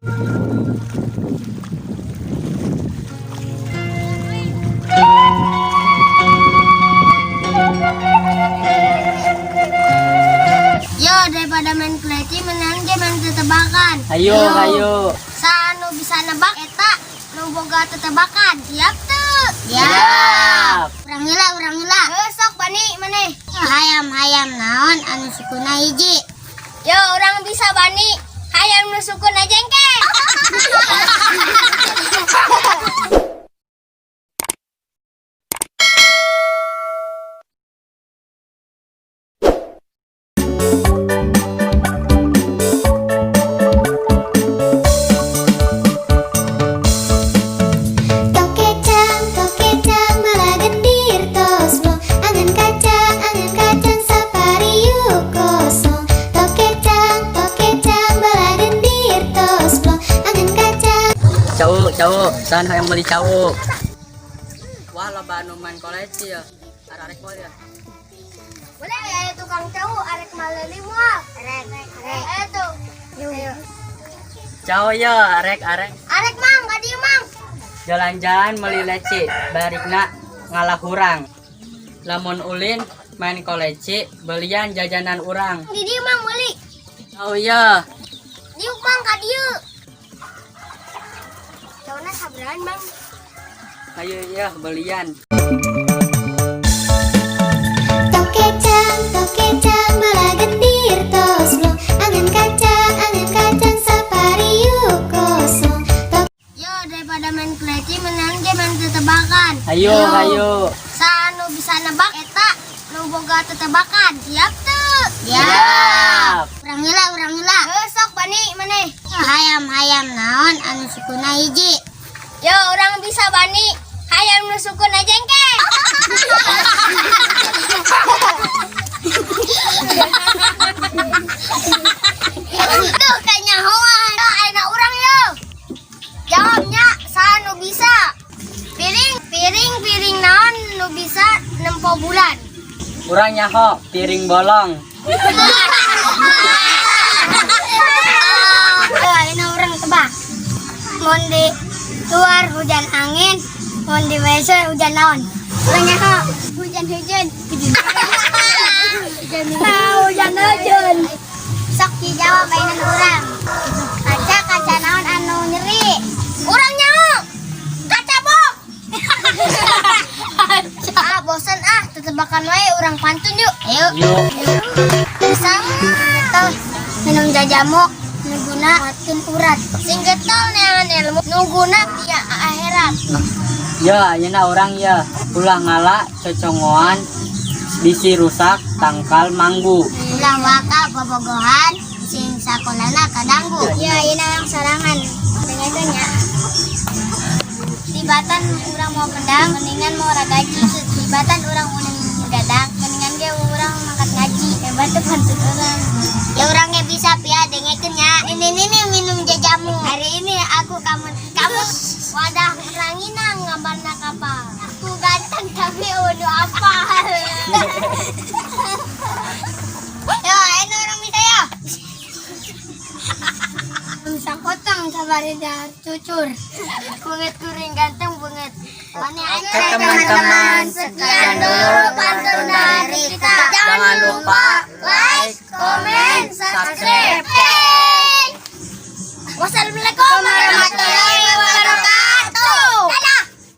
Yo, daripada main keleci mendingan ge main tetebakan. Ayo, ayo. Saha nu bisa nebak eta nu boga tetebakan. Siap tuh? Siap. Urang heula, urang heula. Heuh, sok bani maneh. Hayam-hayam naon anu sukuna hiji? Yo, urang bisa bani. Hayam nu sukuna jengke. Tokecang, balagendir toslo. Angan kacang, sapariuk kosong. Tokecang, tokecang, balagendir toslo. Angan kacang. Cau, cau, saha hayang meuli cau? Wah, loba anu main koleci ya. Arek moal ya. Boleh ya tukang cau arek maleuli moal. Arek, arek. Ayo tuh. Ayo. Cau ya, arek arek. Arek mang, ka dieu mang. Jalan-jalan meuli leci, barikna ngalah hurang. Lamun ulin main koleci, belian jajanan urang. Di dieu mang meuli. Cau ya. Diuk mang ka dieu. Cauna sabarahan mang? Ayo ya, belian. Tokecang, tokecang, balagendir toslo. Angan kacang, sapariuk kosong. Yo, daripada main keleci mendingan ge main tetebakan. Ayo, ayo. Saha nu bisa nebak eta nu boga tetebakan. Siap tuh? Siap. Urang heula, urang heula. Heuh, sok bani maneh. Hayam-hayam naon anu sukuna hiji? Yo, urang bisa bani. Hayam nu sukuna jengke. Tuh kanyahoan. Yo, ayeuna urang yo. Jawabnya saha nu bisa. Piring, piring, piring naon nu bisa nempo bulan? Urang nyaho, piring bolong. Yo, ayeuna urang tebak. Mun di luar hujan angin, mun di WC hujan naon? Urang nyaho, hujan hujan. Hujan hujan hujan. Sok dijawab mainan urang. Kaca kaca naon anu nyeri? Urang nyaho. Kaca bok. Ah, bosan ah, tetebakan wae urang pantun yuk. Ayo. Yuk. Bersama minum jajamu nu guna nguatkeun urat. Sing getol neangan ilmu nu guna di akhirat. Ya, ayeuna urang ya. Ulah ngala cocongoan bisi rusak tangkal manggu. Ulah waka bobogohan sing sakolana kadanggu. Ya, ayeuna urang sorangan. Dengekeun nya. Tibatan urang mawa pedang, mendingan mawa gaji. Tibatan urang uning gadang, mendingan ge urang mangkat ngaji. Hebat tuh pantun urang. Ya urangnya bisa pia dengekeun nya. Ini ini minum jajamu. Hari ini aku kamu kamu wadah ranginang gambarna kapal. Aku ganteng tapi udah apa? Yo, ayo urang bisa ya. Bisa kotong sabari dahar cucur. Banget kuring ganteng banget. Oke Oke teman-teman, sekian dulu pantun dari kita. Jangan lupa like, comment, subscribe. subscribe. Wassalamualaikum.